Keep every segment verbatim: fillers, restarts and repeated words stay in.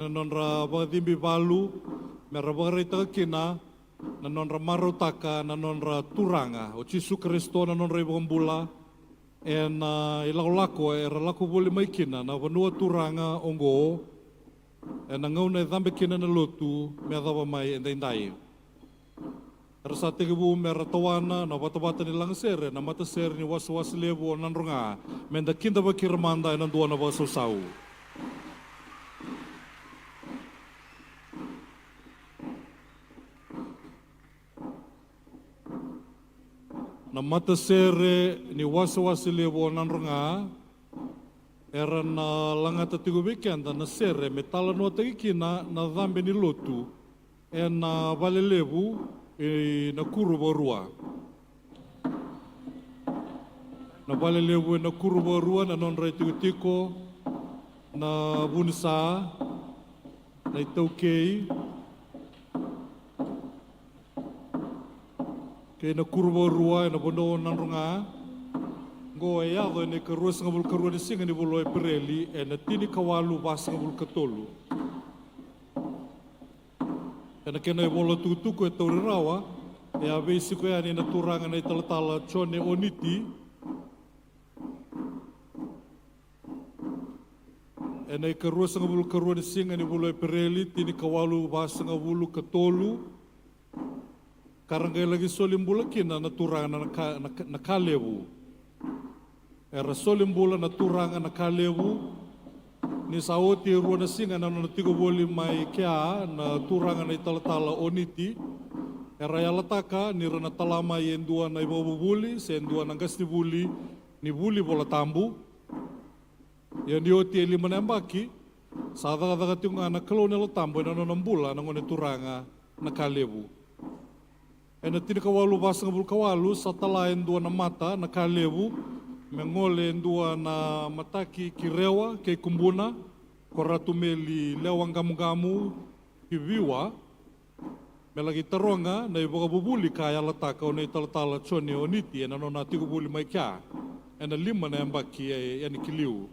na nodra vakacibi valu, me ra vakaraitaka kina na nodra marautaka na nodra Turaga o Jisu Karisito na nodra iVakabula, ena ilakolako era lako voli mai kina na vanua turaga oqo, ena gauna e cabe kina na lotu me yacova mai edaidai. Era sa tekivu me ra tawana na vatavata ni lagasere na matasere ni wasewase levu o Nadroga. Me da kidavaki ira mada ena dua na vakasausau. Na matasere ni wasewase levu o Nadroga, era na lagata tiko vei keda na sere me talanoataki kina na cabe ni lotu ena vale levu i Nakuru Vakarua. Na vale levu e Nakuru Vakarua, na nodra itikotiko na Vunisa, na iTaukei kei Nakuru Vakarua ena vanua o Nadroga. Oqo e yaco ena ikaruasagavulu karua ni siga ni vula o Epereli ena tinikawalu vasagavulu katolu. Ena kena ivola tukutuku e tauri rawa, e a veisiko yani na turaga na italatala Jone Oniti ena ikaruasagavulu karua ni siga ni vula o Epereli, tinikawalu vasagavulu katolu, ka ra qai laki soli bula kina na turaga na ka, na ka, na ka levu. Era soli bula na turaga na ka levu ni sa oti e rua na siga na nona tiko voli mai kea na turaga na italatala Oniti. Era yalataka ni ra na tala mai e dua na ivakavuvuli se dua na qasenivuli ni vuli Vola Tabu. Ia ni oti e lima na yabaki, sa cakacaka tiko ga na Kalou na Yalo Tabu ena nona bula na gone turaga na ka levu. Ena tinikawalu vasagavulu kawalu sa tala e dua na mata na ka levu me gole e dua na mataki ki Rewa kei Kubuna, ko Ratu Meli Lewa Qamuqamu ki Viwa, me laki taroga na ivakavuvuli ka yalataka o na italatala Jone Oniti ena nona tiko voli mai kea ena lima na yabaki e yani ki liu.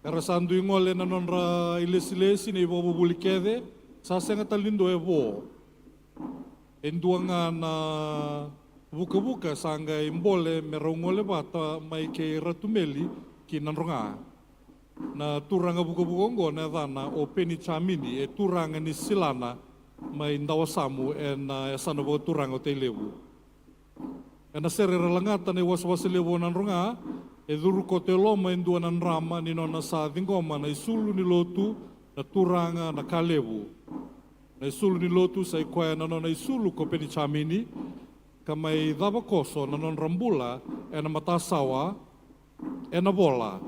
Era sa dui gole na nodra ilesilesi na ivakavuvuli kece, sa sega tale ni dua e vo. E dua ga na vukavuka sa qai bole me rau gole vata mai kei Ratu Meli ki Nadroga. Na turaga vukavuka oqo na yacana o Peni Jamini, e turaga ni Silana mai Dawasamu ena yasana vakaturaga o Tailevu. Ena sere era lagata na iwasewase levu o Nadroga, e curu koto e loma e dua na drama ni nona sa ciqoma na isulu ni lotu na turaga na ka levu. Na isulu ni lotu sa i koya na nona isulu ko Peni Jamini, ka mai cava koso na nodra bula ena matasawa, ena vola,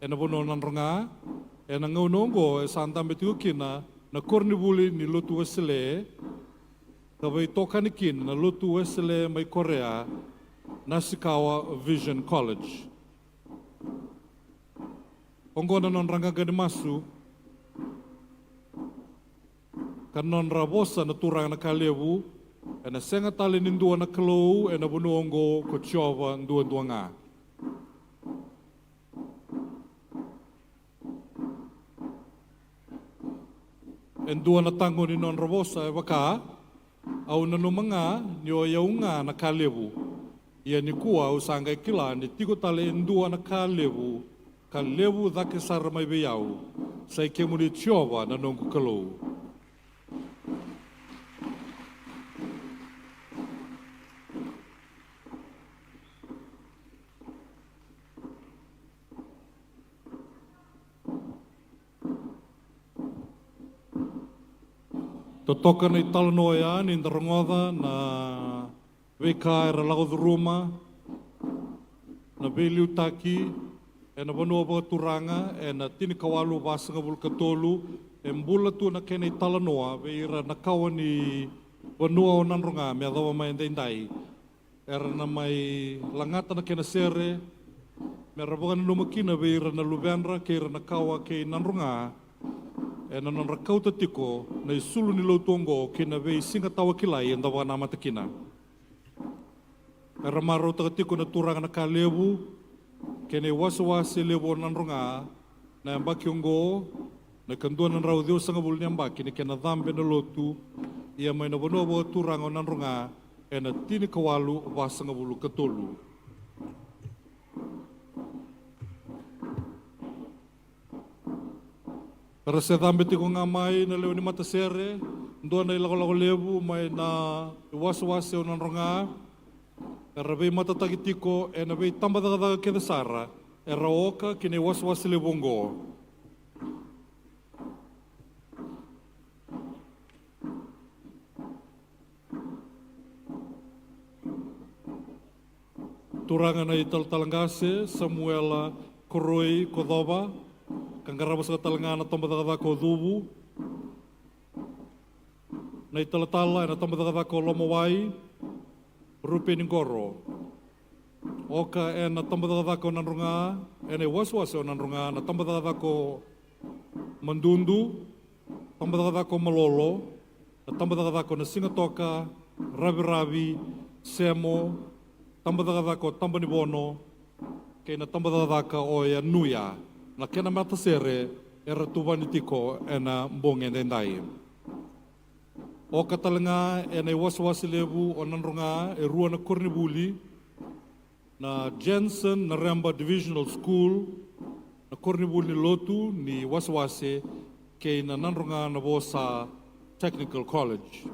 ena vanua o Nadroga. Ena gauna oqo e sa dabe tiko kina na koronivuli ni Lotu Wesele, ka veitokani kina na Lotu Wesele mai Korea, Nasikawa Vision College. Oqo na nodra qaqa ni masu ka nodra vosa na turaga na ka levu, ena sega tale ni dua na Kalou ena vanua oqo ko Jiova duadua ga. E dua na taqo ni nodra vosa e vaka, au nanuma ga ni o i au ga na ka levu. Ia nikua au sa qai kila ni tiko tale e dua na ka levu, ka levu cake sara mai vei au. Sa i kemuni Jiova na noqu Kalou. Totoka na italanoa oya ni da rogoca na veika era lako curuma na veiliutaki ena vanua vakaturaga ena tinikawalu vasagavulu katolu. E bula tu na kena italanoa vei ira na kawa ni vanua o Nadroga me yacova mai edaidai. Era na mai lagata na kena sere me ra vakananuma kina vei ira na luvedra kei ira na kawa kei Nadroga, ena nodra kauta tiko na isulu ni lotu oqo ki na veisiga tawakilai eda vakanamata kina. Era marautaka tiko na turaga na ka levu kei na iwasewase levu o Nadroga, Na yabaki oqo na ikadua na drau ciwasagavulu ni yabaki ni kena cabe na lotu, ia mai na vanua vakaturaga o Nadroga ena tinikawalu vasagavulu ka tolu. Era se cabe tiko ga mai na lewe ni matasere dua na ilakolako levu mai na iwasewase o Nadroga. Era veimatataki tiko ena veitabacakacaka kece sara era oka ki na iwasewase levu oqo. Turaga na italatala qase Samuela Koroi Kocova, ka qarava saka tale ga na tabacakacaka o Cuvu. Na italatala ena tabacakacaka o Lomawai, Rupeni Qoro. Oka ena tabacakacaka o Nadroga, ena iwasewase o Nadroga, na tabacakacaka o Madudu, tabacakacaka o Malolo, na tabacakacaka o Nasigatoka, Raviravi, Semo, tabacakacaka o Tabanivono, kei na tabacakacaka o Yanuya. Na kena matasere era tuvani tiko ena bogi edaidai. Oka tale ga ena iwasewase levu o Nadroga e rua na koronivuli, na Jensen Nareba Divisional School, na koronivuli ni lotu ni wasewase, kei na Nadroga Navosa Technical College.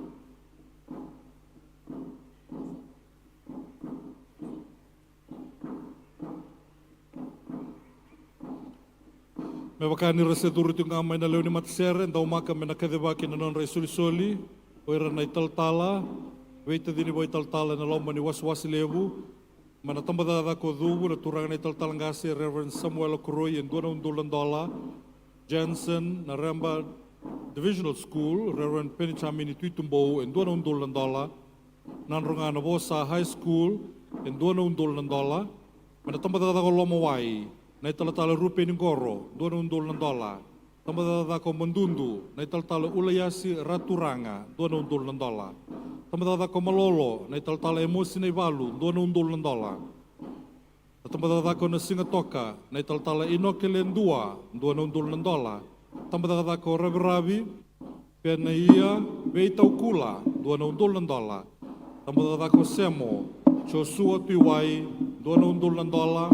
Me vaka ni ra se curu tiko ga mai na lewe ni matasere, daumaka me na kacivaki na nodra isolisoli o ira na italatala, veitacini vakaitalatala ena loma ni wasewase levu. Mai na tabacakacaka o Cuvu, na turaga na italatala qase Reverend Samuela Koroi e dua na udolu na dola. Jensen Nareba Divisional School, Reverend Penijamini Tuitubou e dua na udolu na dola. Nadroga Navosa High School e dua na udolu na dola. Mai na tabacakacaka o Lomawai, na italatala Rupeni Qoro, dua na udolu na dola. Tabacakacaka o Madudu, na italatala Ulaiasi Raturaga, dua na udolu na dola. Tabacakacaka o Malolo, na italatala Emosi Naivalu, dua na udolu na dola. Na tabacakacaka o Nasigatoka, na italatala Inoke Ledua, dua na udolu na dola. Tabacakacaka o Raviravi, Penaia Veitaukula, dua na udolu na dola. Tabacakacaka o Semo, Josua Tuiwai, dua na udolu na dola.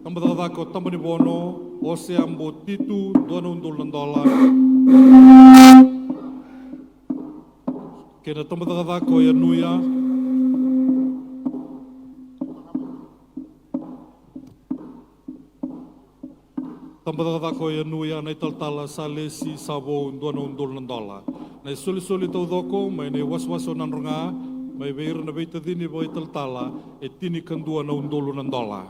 Tabacakacaka o Tabanivono, Osea Botitu, dua na udolu na dola. Kei na tabacakacaka o Yanuya. Tabacakacaka o Yanuya, na italatala Salesi Savou, dua na udolu na dola. Na isolisoli taucoko mai na iwasewase o Nadroga, mai vei ira na veitacini vakaitalatala, e tinikadua na udolu na dola.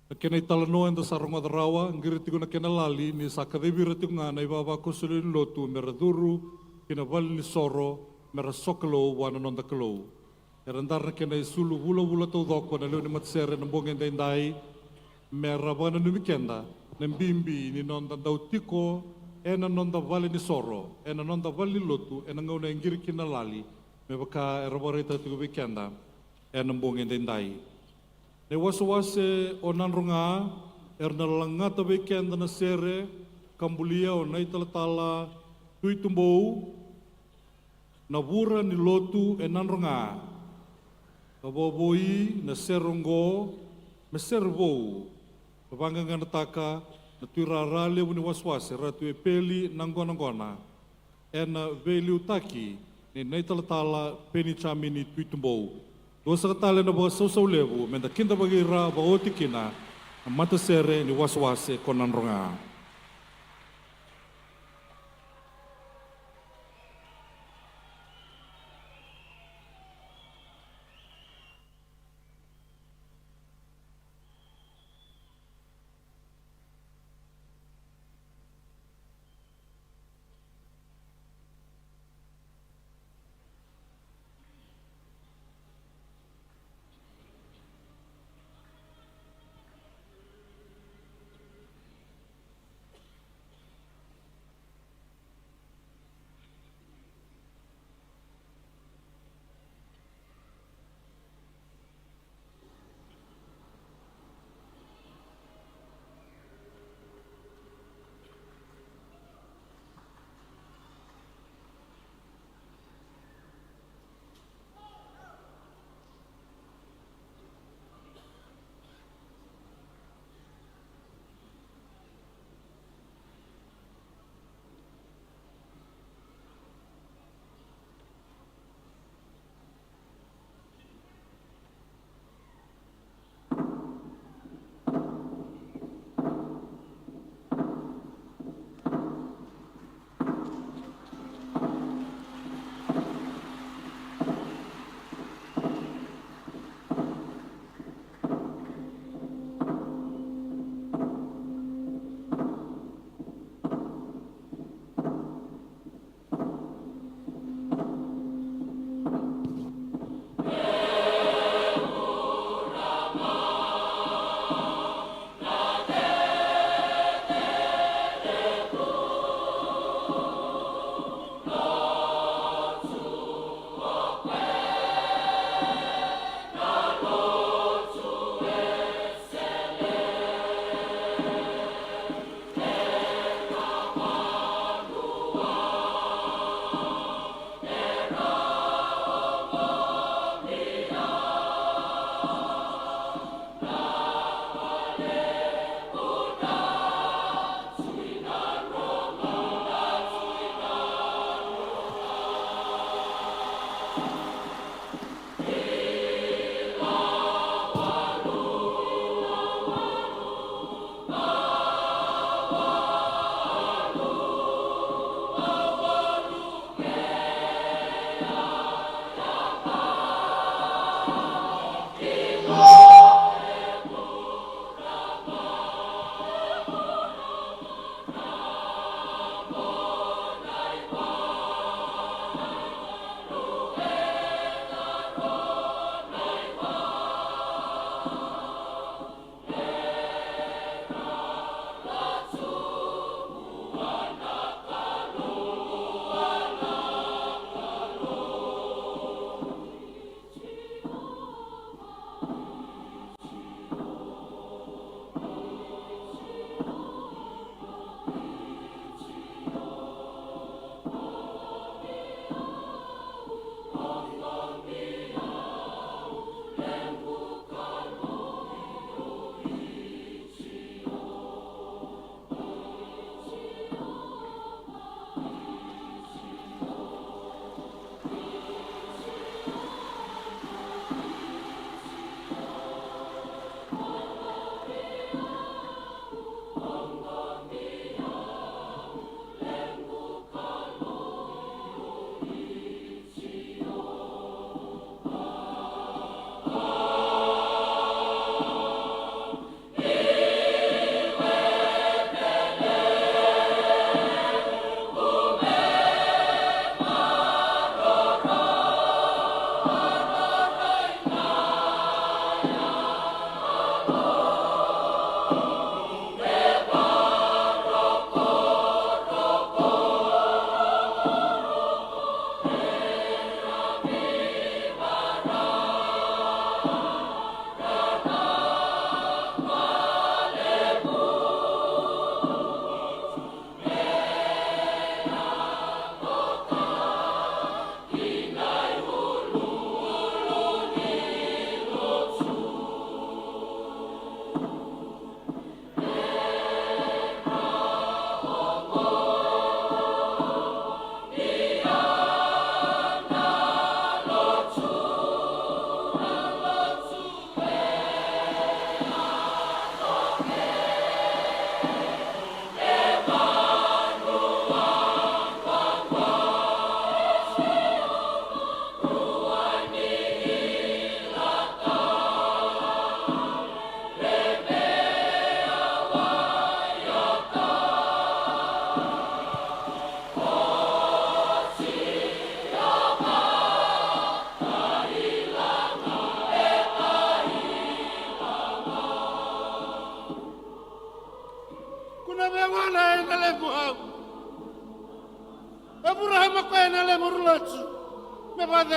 Na kena italanoa eda sa rogoca rawa, qiri tiko na kena lali ni sa kacivi ira tiko ga na ivavakoso lewe ni lotu me ra curu ki na valenisoro me ra sokalou vua na noda Kalou. Era dara na kena isulu vulavula taucoko na lewe ni matasere ena bogi edaidai, me ra vakananumi keda na bibi ni noda dau tiko ena noda valenisoro, ena noda valenilotu, ena gauna e qiri kina na lali, me vaka era vakaraitaka tiko vei keda ena bogi edaidai. Na iwasewase o Nadroga, era na lagata vei keda na sere ka bulia o na italatala Tuitubou, na vura ni lotu e Nadroga. Ka vakavoui na sere oqo me sere vou, ka vaqaqanataka na tuirara levu ni wasewase, Ratu Epeli Naqonaqona, ena veiliutaki ni na italatala Penijamini Tuitubou. Dua saka tale na vakasausau levu me da kidavaki ira vakaoti kina na matasere ni wasewase ko Nadroga.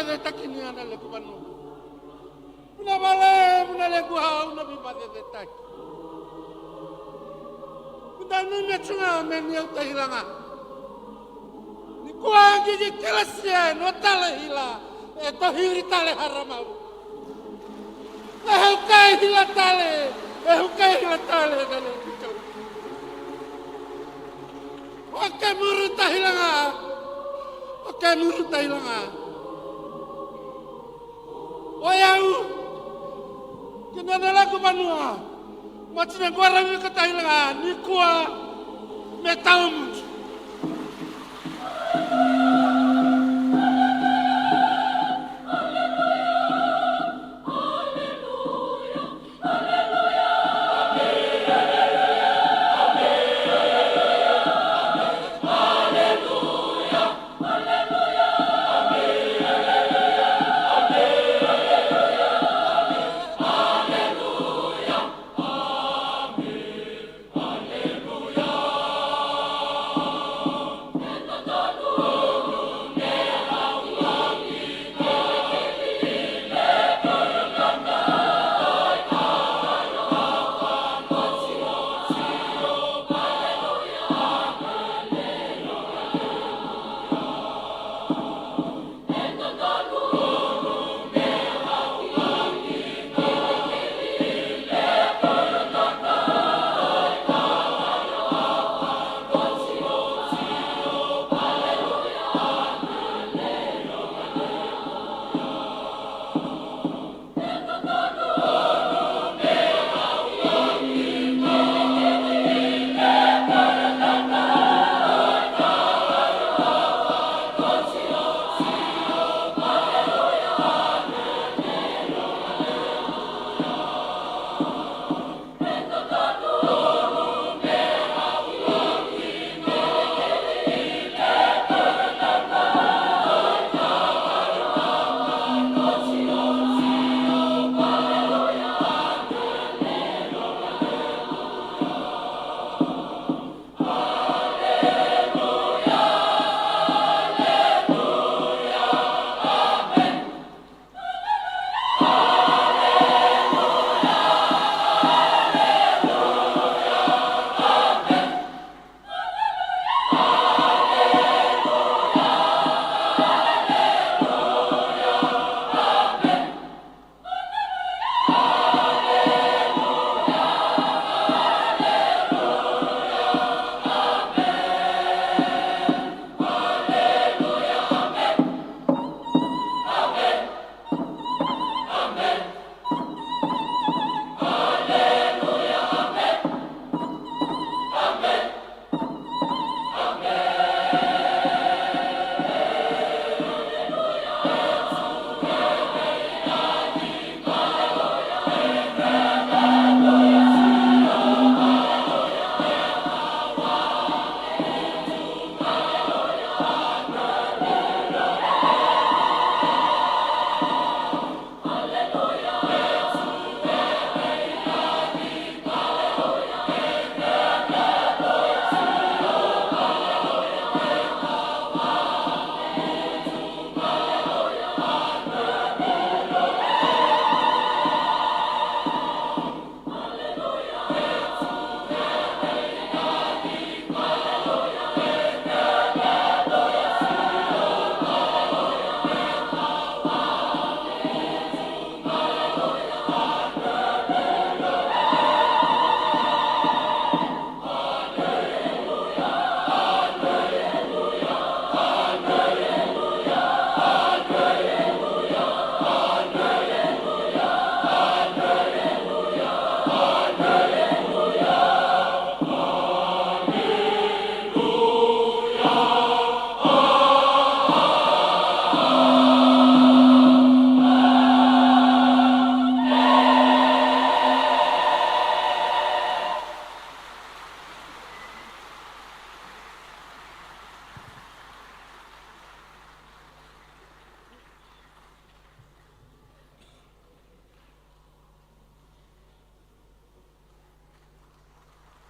Cecetaki ni ana leku vanua. Vuna vale, vuna leku au na vivacecetaki. Kuda numi tu ga me ni au tahila ga. Ni kua gigi kila sie no tale hila e tohiri tale haramau. E hau kai hila tale, e hau kai hila tale na leku. O ke muru tahila ga, o ke muru tahila ga. O yau, kina na laku vanua, matina guara vika tahila ga, ni kua, me tau mutu.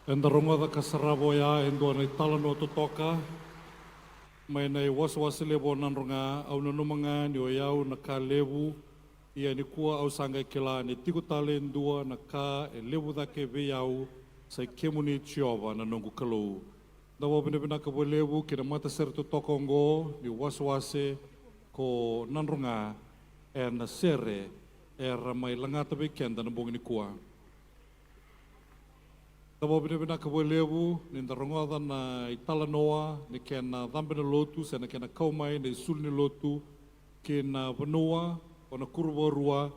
Eda rogoca ka sarava oya e dua na italanoa totoka Mai na iwasewase levu o Nadroga, au nanuma ga ni o yau na ka levu. Ia nikua au sa qai kila ni tiko tale e dua na ka e levu cake vei au, sa i kemuni Jiova na noqu Kalou. Da vakavinavinaka vakalevu ki na matasere totoka oqo ni wasewase ko Nadroga ena sere era mai lagata vei keda na bogi nikua. Da vakavinavinaka vakalevu ni da rogoca na italanoa ni kena cabe na lotu se na kena kau mai na isulu ni lotu ki na vanua o Nakuruvakarua.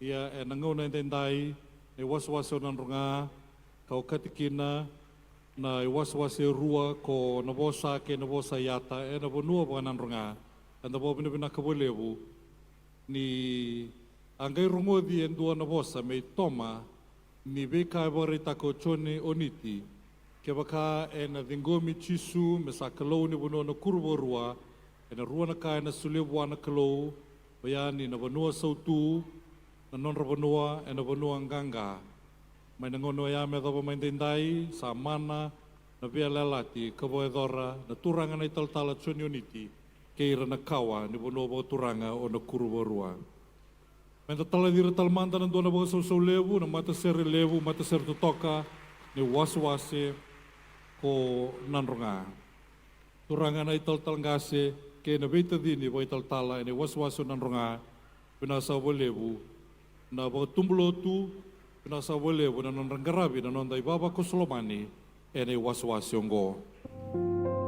Ia ena gauna edaidai na iwasewase o Nadroga ka okati kina na iwasewase e rua ko Navosa kei Navosa Yata ena vanua vakaNadroga. Eda vakavinavinaka vakalevu ni a qai rogoci e dua na vosa me i toma ni veika e vakaraitaka o Joni Oniti. Kevaka ena ciqomi Jisu me sa Kalou ni vanua Nakuruvakarua, ena rua na ka ena solia vua na Kalou, oya ni na vanua sautu na nodra vanua ena vanua qaqa. Mai na gauna oya me yacova mai daidai sa mana na veiyalayalati ka vakayacora na turaga na italatala Joni Oniti kei ira na kawa ni vanua vakaturaga o Nakuruvakarua. Meda talaci ira tale mada na dua na vakasausau levu, na matasere levu, matasere totoka ni wasewase ko Nadroga. Turaga na italatala qase kei na veitacini vakaitalatala ena iwasewase o Nadroga, vinaka saka vakalevu na vakatubu lotu, vinaka saka vakalevu na nodra qaravi na noda ivavakoso lomani ena iwasewase oqo.